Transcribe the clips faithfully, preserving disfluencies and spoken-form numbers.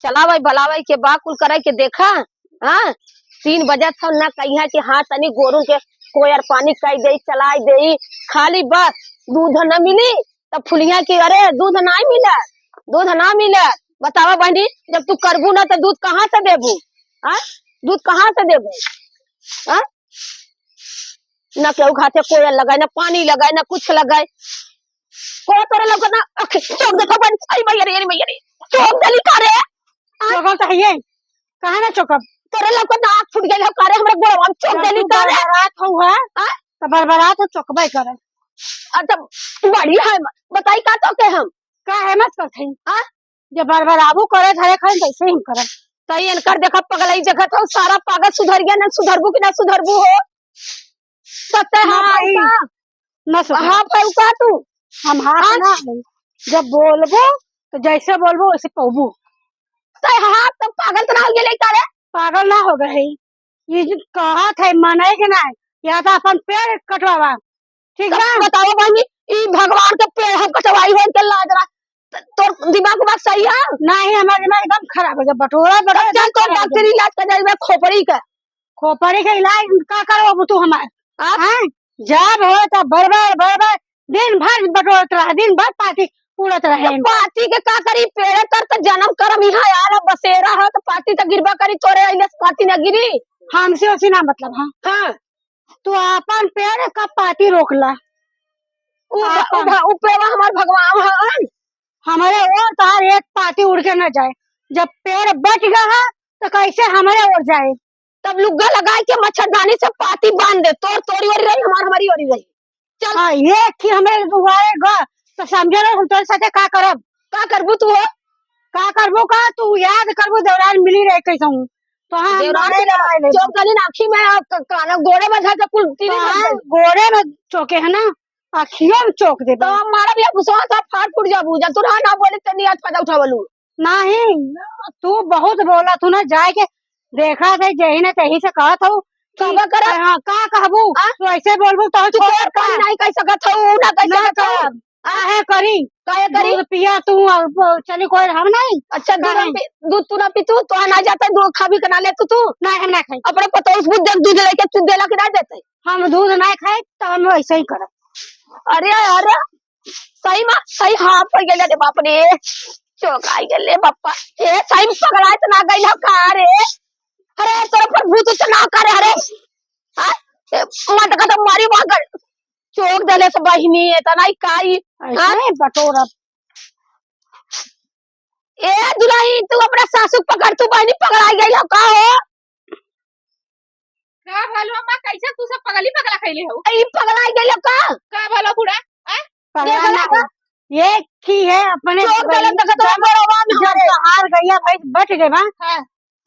चलावइ बलावइ के बा, कुल करइ के देखा। हाँ, तीन बजत हउ ना कहिया कि हाँ तनी गोरू के कोयर पानी कइ देई, चलाइ देई, खाली बस दूध न मिली तब फुलिया कि अरे दूध नाहीं मिला, दूध ना मिला। बतावा बहिनी, जब तू करबू ना तो दूध कहाँ से देबू? हाँ, दूध कहाँ से देबू? हाँ, ना केहू घाटे कोयल लगाए, ना पानी लगाए, ना कुछ लगाए। को तोरे लौकत ना, अख, चौक देखो बन, अरे मैया रे, अरे मैया रे, चौक देली का रे? आ? चौकल तो हइये, काहे ना चौकब? तोरे लौकत ना, आँख फूट गइल हो का रे, हमरा गोड़वा में चौक जब देली तू का रे? बरबरात हो, है? आ? तो बरबरात हो, चौकबे करे। अच्छा, बढ़िया है, बताई का तो के हम? का है मत करत हई? आ? जब बरबराबू करे, धरे खाए, तैसे ही करब। तई इनकर देखा पगलई देखत हो, सारा पागल सुधर गया, ना सुधरबू कि ना सुधरबू हो? सत्य है नहीं। का? ना सुधर। हाँ, पे का तू? हम हाथ हाँ? ना हई। जब बोलबो, तो जैसे बोलबो, वैसे पौबो। तई हाँ, तो पागल तो ना हो गए का रे? पागल ना हो गए। ये जो कहत है, माने कि नहीं? या तो अपन पेड़ कटवावा। ठीक तब बा? बताओ बहिनी, ई भगवान के पेड़ हम कटवाई हो, इनके लाज रहा। त-, तोर दिमाग उमाग सही है? नहीं, हमार दिमाग एकदम खराब हो गया। बटोरा, बटोरा तब चल, एकदम तोर खराब हो गया। डॉक्टरी इलाज कर जाए, खोपड़ी का। खोपड़ी का इलाज का करवाबू तू हमार? हाँ? हैं? जब हो तब बरबर, बरबर, दिन भर बटोरत रहा, दिन भर पाती उड़त रहे। तो पाती के का करी? पेड़े तर त जन्म करम यहाँ यार, बसेरा है, तो पाती तो गिरबा करी, तोरे अइले से पाती ना गिरी। हमसे उसी ना मतलब, हाँ। हाँ। तू आपन पेड़ का पाती रोक ला। उ भ-, उ आपन। भ-, उ पेड़वा हमार भगवान हन। हमरे ओर तोहार एक पाती उड़ के न जाए। जब पेड़ बच गया है, तो कैसे हमरे ओर जाए? तब लुग्गा लगाए के मच्छरदानी से पाती बांध दे, तोर तोरी ओरी रही, हमार हमारी ओरी रही। चल। हाँ, ये कि हमरे दुआरे ग, तो समझे ना, हम तोरे साथे का करब? का करबू तू हो? का करबू का? तू याद करबू, देवरान मिली रहे कैसे हूँ। तो हाँ, हम देवरान मारे के लड़ाई ले। चौक गली ना आँखी में, आ, क-, कान, गोड़े में धर के कुल तीन तो हाँ, गोड़े में चौके है ना, आँखियों में चौक दे। तो हम मारब या घुसवा तो फाट फूट जाबू, जब तू रहा ना बोले, तनी आज फायदा उठावलू। नहीं, तू बहुत बोला, तू ना जाए के देखा थे, जही ना तही से कहत हूँ कि कहबे करब। हाँ, का कहबू? आ? तू ऐसे बोलबू तो तू छोड़ कोई का? काम नहीं कह सकत हूँ, ना कह ना सकत हूँ। करब। आ? काहे करी? काहे करी? दूध पिया तू, अब चली कोई हम नहीं। अच्छा, दूध काहे? हम पी-, दूध तू ना पी तू, तो ना जाता दूध खा भी के ना ले तू, तू। नहीं, हम ना खाई। अपने पतोह से दूध दे, दूध लेके तू देला कि ना देते? हम दूध ना खाए, तो हम ऐसे ही करब। अरे, अरे, सही मा, सही हाथ पड़ गेले रे बाप रे, चौंकाई गेले बाप्पा। ए, सही में पगलाए त ना गइल हो का रे? अरे, तोर पर भूत उत ना करे, अरे। हाँ? ए, मटका तो मारी वहाँ कर, चौंक देले से बहिनी, एतना ही काई, ऐसे हाँ? बटोरा। ए, दुलही, तू अपना सासू पकड़, तू बहिनी पगलाई गइल हो का हो? का भलो अम्मा, कैसे तू सब पगली पगला कैले हो? ई पगलाई गइल का? का भलो बूढ़ा? आय? पगला देखो ना। ना। ये की है अपने चोर गलत देखत हो, बड़वा में जब हमारे। हार गइया भाई बच गए बा, हाँ।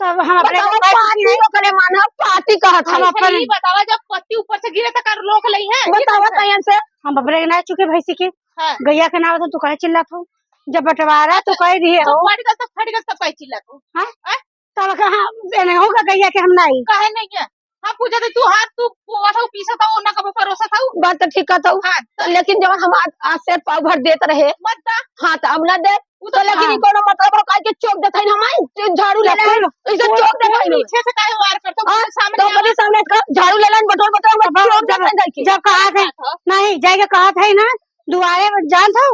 तब हम अपने बताओ, को पाती नहीं। ओकरे माना पाती कहत हम है। अपन अच्छा, ई बतावा, जब पत्ती ऊपर से गिरे त कर लोग लई है? बतावा तयन से। हम अपने ना चुके भैंसी के। हाँ। गइया के नाम तो तू काहे चिल्लात हो? जब बंटवारा तू कह दिए तू हो। फट गल तब, फट गल तब काहे चिल्लात हो? हाँ? हाँ? तब कहाँ देने होगा गइया के हम नहीं। काहे नहीं है? हाँ, पूजा दे, तू हाथ, तू पोवा था, पीसा था, ना कबो परोसा था। बात तो ठीक कहत हूँ। हाँ, तो लेकिन जब हम आज, आज से पाव भर देत रहे, मत दा। हाँ, तो अब ना दे। उ तो तो लेकिन हाँ। ई कोनो मतलब हो, काहे के चोक देत हइन हमार? जो झाड़ू ले ले, बिल्कुल। ऐसे वो, चोक देत वो हइन। पीछे से काहे वार करत हो? हाँ, सामने तो आवा। अपने सामने का झाड़ू ले लेन, बटोर, बटोर, अब चोक जब, देत हइन जाके। जब कहा थे, हाँ। नहीं, जाके कहा थे ना, दुआरे में जान था,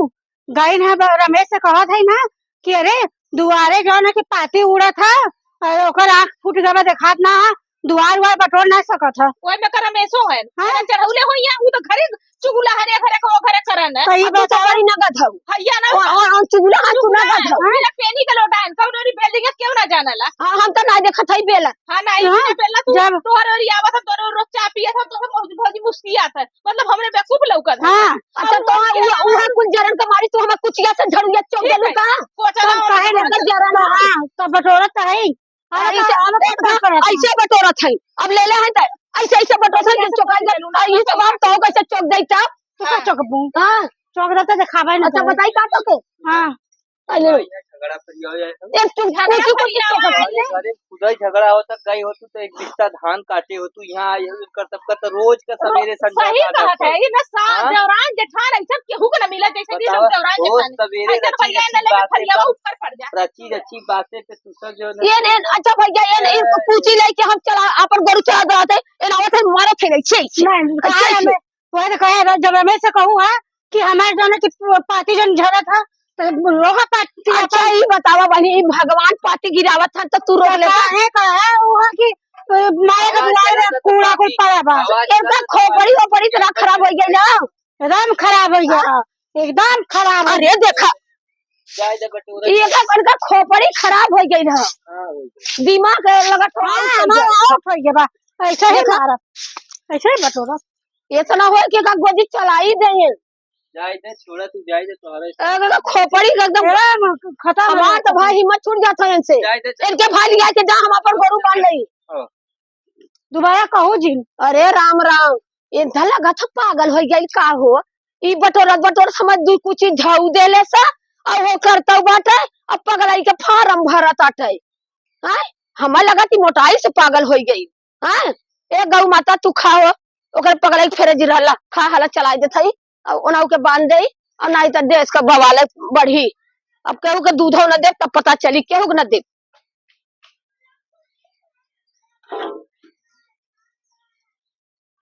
गइन है ब-, रमेश से कहत है ना कि अरे दुआरे जौन है कि पाती उड़त है और ओकर आँख फूट गवा देखात ना है, दुआर उआर बटोर ना सकत है। ओए में कर रमेशो है। हाँ। अरे चढ़ौले हो यहाँ, उ तो घरे चुगला हरे घरे को घरे करन है। तो ई अब तू तो बताओ। बड़ी नगद हऊ। भैया ना। और, और, और चुगला है, तू चुगला नगद है। हऊ। मेरा पेनी का लोटा है, कौन ओरी बेल दिया, क्यों ना जानला? हाँ, हम तो ना देखत है बेला। हाँ, ना, हाँ, इतना बेला तू जब तोहर ओरी आवत है, तोहर ओरी चाय पियत है, तो भौजी, भौजी मुस्कियात है। मतलब हमरे बेवकूफ लौकत है। हाँ। अच्छा, अब तो वो उहे, क्या उहे कुल जरन के मारी तू हमें कुछिया से झड़ुआ चौक ठीक देलू है। का? कोचा हम ना काहे होता ना है। जरन है? हाँ, तो बटोरत है। हाँ, ऐसे, तो हम तो ना करत है। ऐसे बटोरत है। अब ले ले है तो ऐसे, ऐसे बटोरत है, ऐसे चौक चौक दे। आ, ये सब हम तो कैसे चौक दे तब? तो का हाँ। चौकबू? हाँ। चौक दे तो दिखावे ना अच्छा, करे। बताई का तो के? हाँ। अरे। झगड़ा करिया हो जाए तो। एक तुम झगड़ा कुछ कुछ करिया हो जाए। अरे, खुदा ही झगड़ा होता, गई हो तू तो एक बिस्सा धान काटे हो तू, यहाँ आए हो, इनकर सबका तो रोज का सवेरे संझा सही का बात आदत है, है। ये ना सास, हाँ? देवरान, जेठान, ऐसा केहू के ना मिला, जैसे कि सब बतावा, देवरान, रोज जेठान। सवेरे ऐसे रची भैया रची ना लेके बातें फरियावा कर, ऊपर पड़ जा। रची रची बातें पे तू सब जो है ना ये नहीं, अच्छा भैया, ये नहीं, ए, इनको पूछी ले कि हम चला, अपन गोरू चला रहा थे, ये ना होते मारे थे नहीं, छी, छी। नहीं, अच्छा, कहा है, छी। मैं, वह तो कहे, जब मैं से कहूँ, हाँ, कि हमारे दोनों की पाती जन झगड़ा था, तो लोहा पाती अच्छा, ई बतावा बहिनी, ई भगवान पाती गिरावत हन, त तू रोक लेता? काहे, काहे, वहाँ की, अ, मारे के आवाज दुआरे गलत कूड़ा कुल पाती, पड़ा बा। आवाज एकदम गलत खोपड़ी पाती। ओपड़ी इतना खराब हो गई ना। एकदम खराब हो गया, हाँ? एकदम खराब हो अरे गया। देखा, जाए दे बटोरे। ई एकदम इनका खोपड़ी खराब हो गई ना। हाँ, हो गई। दिमाग लगत हो हाँ, हमारा out हो गया बा। ऐसे ही देखा। मारा, ऐसे ही बटोरा। इतना हो कि का गोदी चलाई दे। जाए दे, छोड़ा तू, जाए दे, तोहरा ही अरे, खोपड़ी के एकदम एकदम खत्म हो हमार गया। तो भाई हिम्मत छूट जात है इनसे। जाए दे, चल। इनके भाई लिया के जा, हम अपन गोरू बांध लई। हाँ। दोबारा कहू जिन। अरे राम राम, ये तो लगत है पागल हो गई का हो? ई बटोरत बटोरत हमर दू कुची झाऊ देले सा, और वो करतौ बाटे, अब पगलाई के फार्म भरत आटे। हैं? हमें लगत ई मोटाई से पागल होई गई। हैं? ए गौ माता, तू खा हो, ओकर पगलाई के फेरे जी रहला, खा, हाला चलाई देत हई, और ओनाऊ के बांध देई, और नाहीं त देश का बवाल बढ़ी। अब केहू के दूधो न देब, तब पता चली, केहू के न देब।